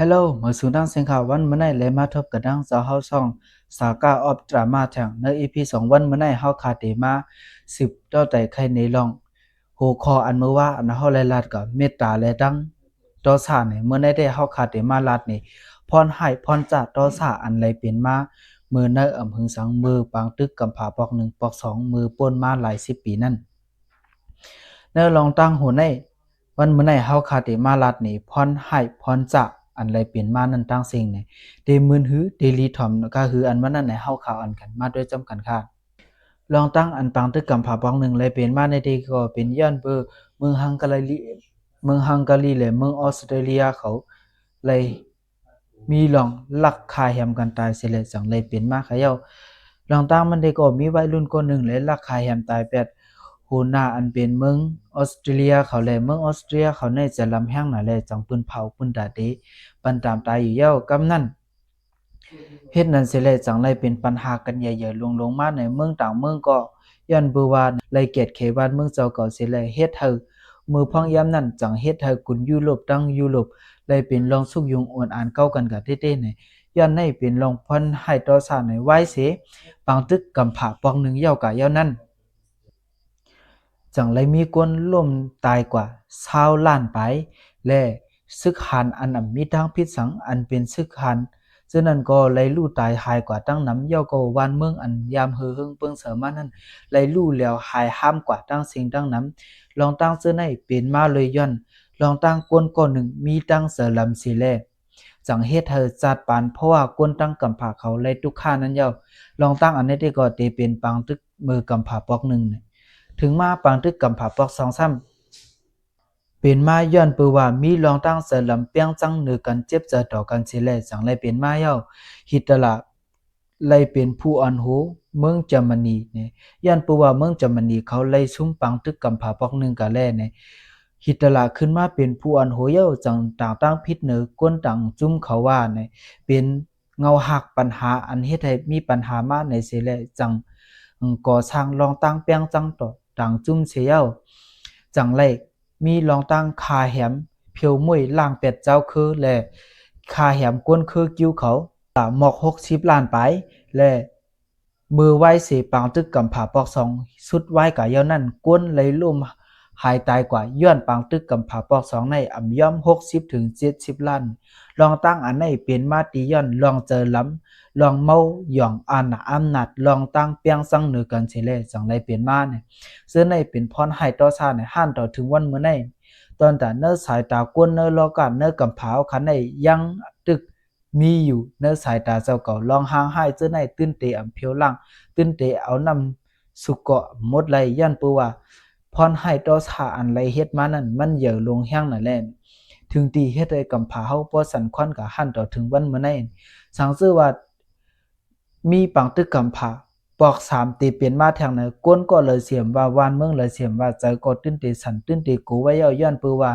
Hello ມາສູ່ນາງເຊງຄ່ະ ວັນມື້ໃນແລະມາພົບກັນນາງເຈົ້າເຮົາຊ່ອງ Saga of Drama ແທ່ງ. ໃນ EP ສອງ ວັນມື້ໃນເຮົາຄາເຕມາສືບຕໍ່ໄຕ່ໄຂໃນລອງຫົວຂໍ້ອັນເມື່ອວາອັນເຮົາໄດ້ລາດກໍເມດຕາແລະທັງຕໍ່ຊາໃນ. ມື້ໃນແທ້ເຮົາຄາເຕມາລາດໃນພອນຮ້າຍພອນຊາຕໍ່ຊາອັນໄດ້ເປັນມາເມື່ອໃນອຳເພິງສັງ ເມື່ອປາງຕຶກກຳຜາປອກໜຶ່ງປອກສອງ ເມື່ອປົນມາຫຼາຍສິບປີນັ້ນ. ໃນລອງຕັ້ງຫົວໃນວັນມື້ໃນເຮົາຄາເຕມາລາດໃນພອນຮ້າຍພອນຊາອັນໄດ້ເປັນມານັ້ນທັງເສັງໃນ ເຕມື່ນຫື ເຕລີຖອມກະຫື ອັນວ່ານັ້ນໃນເຮົາຄາອ່ານກັນມາດ້ວຍຈຳກັນຄ່ະ. ລອງຕັ້ງອັນປາງຕຶກກຳຜາປອກໜຶ່ງໄດ້ເປັນມາໃນທີ່ກໍເປັນຍ້ອນເປີເມືອງຮັງກາລີ ເມືອງຮັງກາລີ ແລະ ເມືອງອອສເຕຣເລັຍເຂົາໄດ້ ມີລອງລັກຄາແຮມກັນຕາຍເສຍແລ້ວ ຈັ່ງໄດ້ເປັນມາຂະເຍົາ. ລອງຕັ້ງມັນເດກໍມີໄວລຸ້ນຄົນໜຶ່ງໄດ້ລັກຄາແຮມຕາຍແປດ ຫົວໜ້າອັນເປັນເມືອງອອສເຕຣເລັຍເຂົາ ແລະ ເມືອງອອສເຕຣເລັຍເຂົາໃນຈະລຳແຮງໜາແລ ຈັ່ງປືນເຜົາປືນຕາເຕປັນຕາມຕາຍຢູ່ເຍົາ. ກຳນັ້ນເຮັດນັ້ນເສຍແລ້ວ ຈັ່ງໄດ້ເປັນປັນຫາກັນໃຫຍ່ໆລົງໆມາໃນເມືອງຕ່າງເມືອງກໍ ຍ້ອນເພາະວ່າໄດ້ກຽດແຂບ້ານເມືອງເຈົ້າເກົ່າເສຍແລ້ວ ເຮັດໃຫ້ເມື່ອພວງຍາມນັ້ນຈັ່ງເຮັດໃຫ້ກຸນຢູໂຣບທັງຢູໂຣບໄດ້ເປັນລອງສຸກຍຸງໂອນອານເກົ່າກັນກະເຕໆໃນ ຍ້ອນໃນເປັນລອງພອນຮ້າຍຕໍ່ຊາໃນ ວາຍເສປາງຕຶກກຳຜາປອກໜຶ່ງເຍົາກະເຍົານັ້ນ ຈັ່ງໄດ້ມີຄົນລົ້ມຕາຍກວ່າຊາວລ້ານປາຍ ແລະ ຊຶກຫານອັນອຳມີທາງພິດສັງ ອັນເປັນຊຶກຫານ ເຊິ່ງນັ້ນກໍໄດ້ລູ້ຕາຍຫາຍກວ່າຕັ້ງນຳ ເຍົາກໍບ້ານເມືອງອັນຍາມເຫີເຫິງເປິງເສີມານັ້ນໄດ້ລູ້ແຫຼວຫາຍຫາມກວ່າຕັ້ງເສັງຕັ້ງນຳ. ລອງຕັ້ງເຊິ່ງໃນເປັນມາເລີຍຍ້ອນລອງຕັ້ງຄົນກໍໜຶ່ງມີຕັ້ງເສືອລຳເສແລ ຈັ່ງເຮັດໃຫ້ຈາດປານ ເພາະວ່າຄົນຕັ້ງກຳຜາເຂົາໄດ້ທຸກຂ້ານັ້ນເຍົາ. ລອງຕັ້ງອັນໃດທີ່ກໍເຕເປັນປາງຕຶກເມືອກຳຜາປອກໜຶ່ງ ເຖິງມາປາງຕຶກກຳຜາປອກສອງຊ້ຳ ເປັນມາຍ້ອນເປີວ່າມີລອງຕັ້ງເສືອລຳແປ່ງຈັງເໜີກັນເຈັບໃຈຕໍ່ກັນເສແລ ຈັ່ງໄດ້ເປັນມາເຍົາ. ຮິດຕະລາໄດ້ເປັນຜູ້ອ່ອນໂຫເມືອງເຢຍມານີ ຍ້ອນເປີວ່າເມືອງເຢຍມານີເຂົາໄດ້ຊຸມປາງຕຶກກຳຜາປອກໜຶ່ງກະແລໃນ ຮິດຕະລາຂຶ້ນມາເປັນຜູ້ອ່ອນໂຫເຍົາ ຈັ່ງຕ່າງຕັ້ງຜິດເໜີຄົນຕ່າງຈຸ້ມເຂົາວ່າໃນ ເປັນເງົາຮາກປັນຫາອັນເຮັດໃຫ້ມີປັນຫາມາໃນເສແລ ຈັ່ງກໍ່ສ້າງລອງຕັ້ງແປ່ງຈັງຕໍ່ຕ່າງຈຸ້ມເສເຍົາ ຈັ່ງໄດ້ ມີລອງຕັ້ງຄາແຮມພຽວມຸ້ຍລ້າງແປດເຈົ້າຄື ແລະ ຄາແຮມກົນຄືກິວເຂົາ ຕາມອກຫົກສິບລ້ານປາຍ ແລະ ເມື່ອວາຍເສປາງຕຶກກຳຜາປອກສອງ ສຸດວາຍກາເຍົານັ້ນ ຄົນໄດ້ລົ້ມຫາຍຕາຍກວ່າ ຍ້ອນປາງຕຶກກຳຜາປອກສອງໃນອຳຍອມຫົກສິບເຖິງເຈັດສິບລ້ານ. ລອງຕັ້ງອັນໃດເປັນມາຕີຍ້ອນລອງເຈີລຳ ລອງເມົາຢອງອານາອຳນາດ ລອງຕັ້ງແປ່ງສັງເໜີກັນເສແລ ຈັ່ງໄດ້ເປັນມາໃນ ເຊິ່ງໃນເປັນພອນຮ້າຍຕໍ່ຊາໃນ ຫັນຕໍ່ເຖິງວັນມື້ໃນ ຕອນຕາໃນສາຍຕາຄົນໃນລອການໃນກຳຜາເຮົາຄັນໃດຍັງຕຶກມີຢູ່ໃນສາຍຕາເຈົ້າເກົ່າ ລອງຮ່າງຮ້າຍເຈີໃນຕື່ນເຕອຳພຽວລ້າງ ຕື່ນເຕເອົານ້ຳສຸກເກາະໝົດໄລ່ ຢ້ານເປີວ່າພອນຮ້າຍຕໍ່ຊາອັນໄດ້ເຮັດມານັ້ນ ມັນເຫຍີລົງແຮງນັ້ນແຫຼະ ເຖິງທີ່ເຮັດໃຫ້ກຳຜາເຮົາບໍ່ສັ່ນຄວັນກະຫັນຕໍ່ເຖິງວັນມື້ໃນ ສັງເສວ່າ ມີປາງຕຶກກຳຜາປອກສາມເຕເປັນມາແທງໃນ ຄົນກໍເລີຍສຽມວ່າ ບ້ານເມືອງເລີຍສຽມວ່າ ໃຈກໍຕື່ນເຕສັ່ນ ຕື່ນເຕໂກໄວ້ເຍົາ ຍ້ອນເປີວ່າ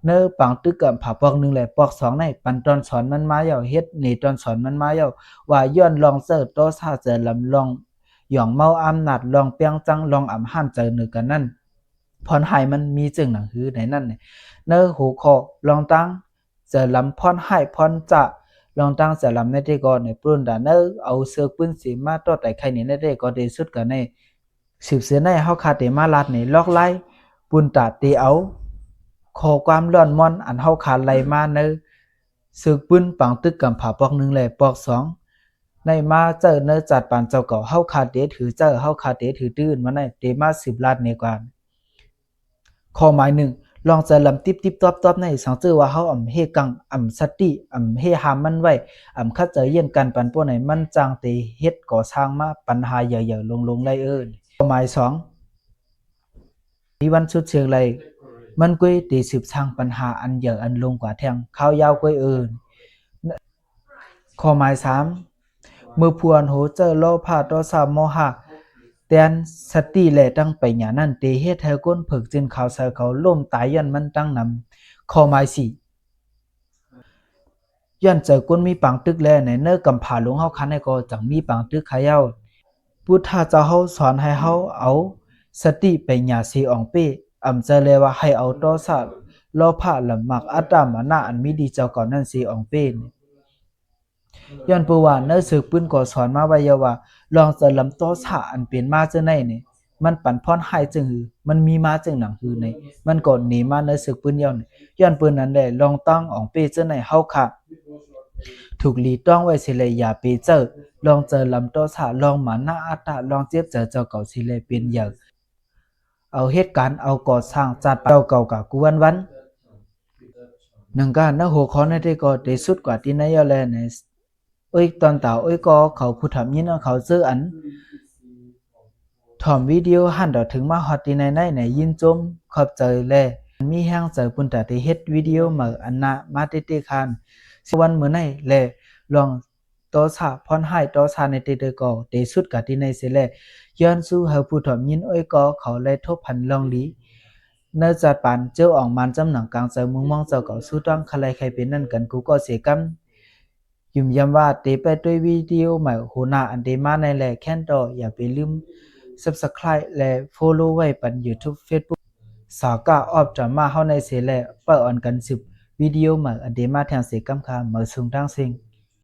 ໃນປາງຕຶກກຳຜາປອກໜຶ່ງ ແລະ ປອກສອງໃນ ປັນຕອນສອນມັນມາເຍົາ ເຮັດໃນຕອນສອນມັນມາເຍົາ ວ່າຍ້ອນລອງເຈີຕໍ່ຊາເຈີລຳ ລອງຢອງເມົາອຳນາດ ລອງແປ່ງຈັງ ລອງອຳຫານໃຈເໜີກັນນັ້ນ ພອນຮ້າຍມັນມີເຊິ່ງໜັງຫືໃນນັ້ນ ໃນຫົວຂໍ້ລອງຕັ້ງ ຈະລຳພອນຮ້າຍພອນຈະ ລອງຕັ້ງຈະລຳໃນທີ່ກໍໃນປຸ້ນດາເນີ ເອົາເຊືອກປືນສີມາຕໍ່ໄຕໄຂ່ນີ້ໃນທີ່ກໍທີ່ສຸດກັນໃນ ສືບເສືອໃນເຮົາຄາເຕມາລາດໃນລອກລາຍ ປຸນຕາເຕເອົາຂໍ້ຄວາມລ້ອນມ່ອນອັນເຮົາຄາໄລ່ມາໃນເຊືອກປືນປາງຕຶກກຳຜາປອກໜຶ່ງ ແລະ ປອກສອງ ໃນມາເຈີໃນຈັດປານເຈົ້າເກົ່າ ເຮົາຄາເຕຖືເຈີ ເຮົາຄາເຕຖືຕື່ນມາໃນເຕມາສືບລາດໃນກວ່າ ຂໍ້ໝາຍໜຶ່ງ ລອງຈະລຳຕິບໆຕອບໆໃນ ສັງເຈີວ່າເຮົາອຳເຮກັງ ອຳສະຕິ ອຳເຮຫ້າມມັນໄວ້ ອຳຂັດໃຈຢ້ຽງກັນປັນປົວໃນ ມັນຈັ່ງເຕເຮັດກໍ່ສ້າງມາປັນຫາໃຫຍ່ໆລົງໆໄດ້ເອີ. ຂໍ້ໝາຍສອງ ມີວັນສຸດເຊງໄລ ມັນກ້ວຍເຕສືບສ້າງປັນຫາອັນໃຫຍ່ອັນລົງກວ່າແທ່ງ ຄາວຍາວກ້ວຍເອີ. ຂໍ້ໝາຍສາມ ເມື່ອພວນໂຫເຈີໂລພະ ໂທສະ ໂມຫະ ແທນສະຕິ ແລະ ທັງປັນຍານັ້ນ ເຕເຮັດໃຫ້ຄົນເຜິກຈືນຂາວໃສເຂົາລົ້ມຕາຍຍ້ອນມັນຕັ້ງນຳ. ຂໍ້ໝາຍສີ່ ຍ້ອນໃຈຄົນມີປາງຕຶກແລ ໃນເນີກຳຜາຫຼົງເຮົາຄັນໃນກໍຈັ່ງມີປາງຕຶກຂະເຍົາ. ພຸດທະເຈົ້າເຮົາສອນໃຫ້ເຮົາເອົາສະຕິປັນຍາເສອອງເປ້ ອຳໃຈແລວ່າໃຫ້ເອົາໂທສະ ໂລພະ ລະມັກ ອັດຕະມານະ ອັນມີດີເຈົ້າເກົ່ານັ້ນເສ ອອງເປ້ນີ້. ຍ້ອນເພາະວ່າໃນເສິກປືນກໍສອນມາໄວ້ແລ້ວວ່າ ລອງໃຈລຳ ເຕາະຊະ ອັນເປັນມາຈັ່ງໃດນີ້ ມັນປັນພອນຮ້າຍຈັ່ງຫື ມັນມີມາຈັ່ງໜັງຫືນີ້ ມັນກໍໜີມາໃນເສິກປືນແລ້ວນີ້. ຍ້ອນເພາະນັ້ນແຫຼະ ລອງຕັ້ງອອງເປ້ຈັ່ງໃດ ເຮົາຄະ ຖືກຫຼີຕ້ອງໄວ້ເສແລ ຢ່າໄປໃຈ ລອງໃຈລຳ ເຕາະຊະ ລອງມານະ ອັດຕະ ລອງເຈັບໃຈເຈົ້າເກົ່າເສແລ ເປັນຢ່າງ ເອົາເຮັດການ ເອົາກໍ່ສ້າງ ຈັດປານເຈົ້າເກົ່າກະກູວັນວັນ. ໜຶ່ງການໃນຫົວຂໍ້ໃນເຕກໍໄດ້ສຸດກວ່າທີ່ໃນຍອດແລໃນ ໂອ້ຍ ຕອນຕາ ໂອ້ຍ ກໍເຂົາຜູ້ຖອມຍິນເຂົາເຈີອັນຖອມວິດີໂອຫັ້ນ ດອກເຖິງມາຮອດທີ່ໃນໃນໃນ ຍິນຊົມຂອບໃຈ ແລະ ມີແຮງໃຈປຸນຕາໄດ້ເຮັດວິດີໂອໃໝ່ອັນນາມາເຕເຕຄານ ວັນມື້ໃນ ແລະ ລອງ ໂຕຊາ ພອນຮ້າຍໂຕຊາໃນເຕເຕກໍໄດ້ສຸດກາທີ່ໃນເສແລ ຍ້ອນສູ້ໃຫ້ຜູ້ຖອມຍິນໂອ້ຍກໍເຂົາໄດ້ທົບພັນລອງດີ ເນີຈັດປານເຈົ້າອອງມານຈຳໜັງກາງໃຈມຸງມອງເຈົ້າເກົ່າສູ້ຕ້ອງຄະໄລໄຄເປັນນັ້ນກັນກູກໍເສກຳ ຢືນຢັນວ່າເຕໄປດ້ວຍວິດີໂອໃໝ່ໂຫໜ້າອັນເດມາໃນແລ ແຄ້ນຕໍ່ ຢ່າໄປລືມ Subscribe ແລະ Follow ໄວ້ປັນ YouTube Facebook ສາກາອອບດຣາມາເຮົາໃນເສແລ ໄປອອນກັນສືບວິດີໂອໃໝ່ອັນເດມາແທງເສກຳຄ່າ ມາສູງທັງເສັງ.